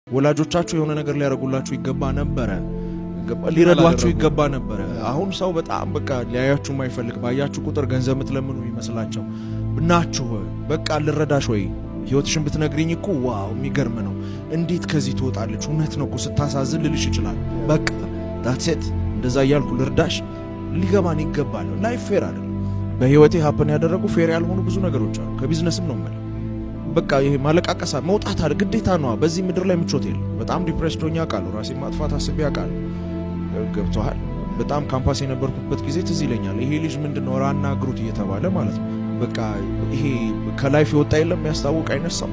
ወላጆቻችሁ የሆነ ነገር ሊያደርጉላችሁ ይገባ ነበረ፣ ሊረዷችሁ ይገባ ነበረ። አሁን ሰው በጣም በቃ ሊያያችሁ የማይፈልግ፣ ባያችሁ ቁጥር ገንዘብ የምትለምኑ ይመስላቸው ናችሁ። በቃ ልረዳሽ ወይ፣ ህይወትሽን ብትነግሪኝ እኮ wow የሚገርም ነው፣ እንዴት ከዚህ ትወጣለች? እውነት ነው እኮ ስታሳዝን ልልሽ ይችላል። በቃ that's it። እንደዛ እያልኩ ልርዳሽ ሊገባን ይገባል። Life fair አይደለም። በህይወቴ happen ያደረጉ fair ያልሆኑ ብዙ ነገሮች አሉ። ከቢዝነስም ነው የምልህ። በቃ ይሄ ማለቃቀሳ መውጣት አለ ግዴታ ነዋ። በዚህ ምድር ላይ ምቾት የለም። በጣም depressed ሆኜ አውቃለሁ። ራሴን ማጥፋት አስቤ አውቃለሁ። ገብቶሃል? በጣም ካምፓስ የነበርኩበት ጊዜ ትዝ ይለኛል። ይሄ ልጅ ምንድን ነው አናግሩት እየተባለ ማለት ነው። በቃ ይሄ ከ life የወጣ የለም የሚያስታውቅ አይነት ሰው።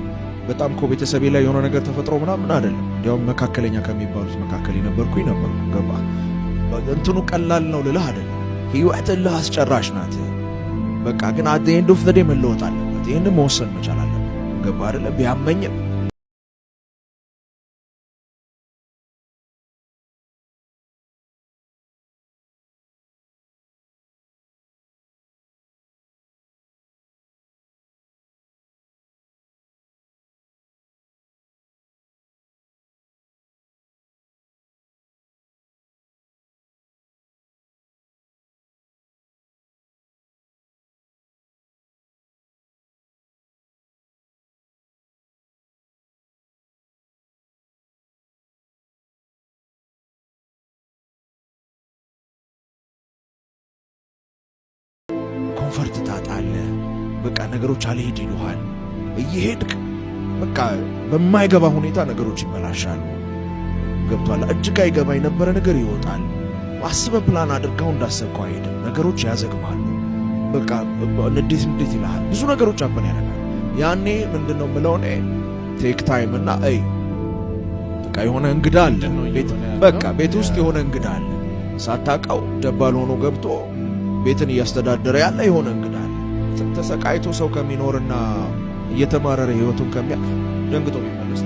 በጣም እኮ ቤተሰቤ ላይ የሆነ ነገር ተፈጥሮ ምናምን አይደለም። እንዲያውም መካከለኛ ከሚባሉት መካከል የነበርኩኝ ነበርኩ። ገባ? እንትኑ ቀላል ነው ልልህ አይደለም። ህይወት እልህ አስጨራሽ ናት። በቃ ግን at the end of the day መለወጥ አለበት። ይህን መወሰን መቻል አለበት። ገባ አይደለ? ቢያመኝም comfort ታጣለህ። በቃ ነገሮች አልሄድ ይሉሃል። እየሄድክ በቃ በማይገባ ሁኔታ ነገሮች ይበላሻሉ። ገብቷል። እጅግ አይገባ የነበረ ነገር ይወጣል። አስበህ ፕላን አድርገው እንዳሰብከው አይሄድም። ነገሮች ያዘግማሉ። በቃ ንዴት ንዴት ይልሃል። ብዙ ነገሮች happen ያደርጋል። ያኔ ምንድን ነው የምለው እኔ take time እና እይ፣ በቃ የሆነ እንግዳ አለ ቤት፣ በቃ ቤት ውስጥ የሆነ እንግዳ አለ። ሳታውቀው ደባል ሆኖ ገብቶ ቤትን እያስተዳደረ ያለ የሆነ እንግዳ አለ። ተሰቃይቶ ሰው ከሚኖርና እየተማረረ ህይወቱን ከሚያልፍ ደንግጦ ቢመለስ።